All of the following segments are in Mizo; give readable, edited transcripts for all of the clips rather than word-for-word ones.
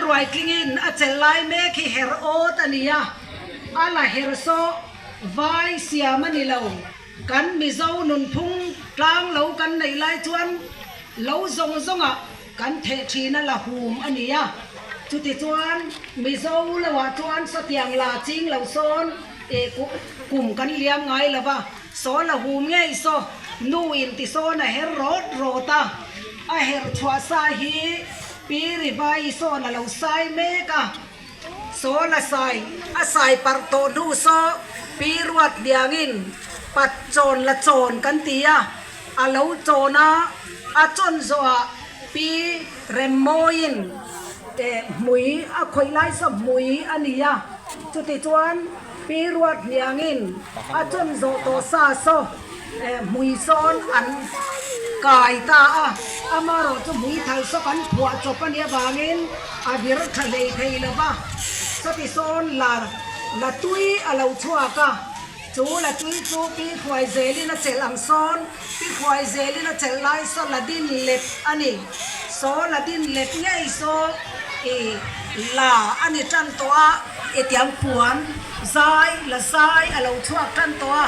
Lalruaitlingin a chelh lai mek hi her awt a ni a, a la her saw vai siam a ni lo. Kan Mizo nunphung tlang lo kan neih lai chuan lo zawng zawngah kan theh thin a la hum a ni a. Chutichuan Mizo loah chuan sawtiang la ching lo sawn eh kum kan liam ngai lo va, saw la hum ngei saw nu in ti sawn a her rawt rawt a, a her chhuah sa hi Pi Rivai sawn a lo sai mek a. Saw la sai, a sai parh tawh hnu saw Pi Ruat Liangin pat chawn la chawn kan ti a, a lo chawn a, a chawn zawhah Pi Remmawiin hmui a khawih lai saw hmui a ni a, chutichuan Pi Ruat Liangin a chawn zawh tawh sa saw hmui sawn an kai ta a, amaherawh chu hmui thal saw kan phuah chawp a nih avangin a vir tha hlei thei lo va, sawti sawn la la tui a lo chhuak a, chu la tui chu pi khuai zelin a chelh ang sawn, pi khuai zelin a chelh lai saw la din let a ni, saw la din let ngei saw i la a ni tan tawh a, hetiang puan zai la zai a lo chhuak tan tawh a.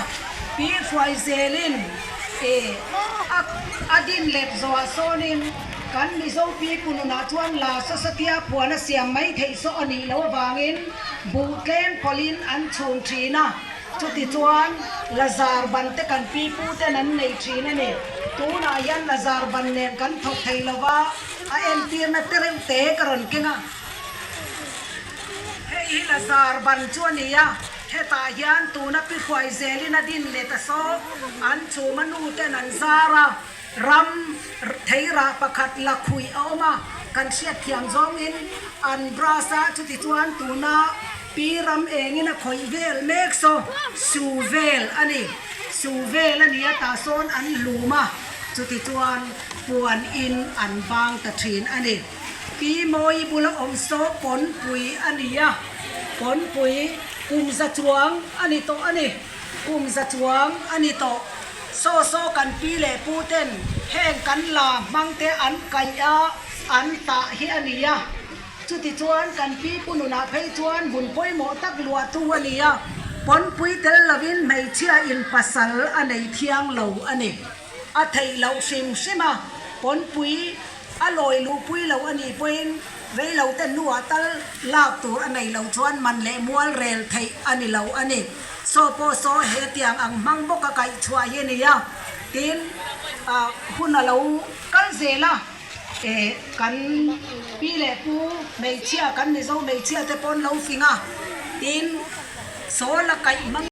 Pi hruai zelin e a a din let zawhah sawnin kan Mizo pi pununah chuan la sasatia phuan a siam mai theih saw a nih loh avangin buh tlem pawlhin an chhun thin a, chuti chuan Lazar ban te kan pi pu ten an nei thin a ni. Tunah hian Lazar ban nen kan thawk thei lova a entirna te reuh te ka rawn keng a. Hei hi Lazar ban chu a ni a. Hetah hian tuna pi hruai zelin a din let a saw, an chhuma nu ten an zar a, ram theirah pakhat la khuih a awm a, kan hriat thiam zawngin an brush a, chuti chuan tuna pi ram engin a khawih vel mek saw su vel a ni, su vel a ni a tah sawn an hlum a, chuti chuan puan in an bang ta thin a ni. Pi Mawi bula awm saw pawnpui a ni a. Pawnpui kum za chuang a ni tawh a ni. Kum za chuang a ni tawh. Saw saw kan pi leh pu ten heng kan la hmang te an kaih a, an tah hi a ni a. Chutichuan kan pi pu nunah phei chuan hmun pawimawh tak luahtu a ni a. Pawnpui tel lovin hmeichhia in pasal a nei thiang lo a ni. A theih loh hrim hrim a, pawnpui a lawi luhpui lo a nih pawhin rei lo te hnuah tal lak tur a nei lo chuan man leh mual rel theih a ni lo a ni. Saw pawh saw he tiang ang hmang bawk a kaih chhuah hi a ni a, tin hun a lo kal zel a, kan pi leh pu hmeichhia kan Mizo hmeichhia te pawn lo fing a, tin saw la kaih hmang.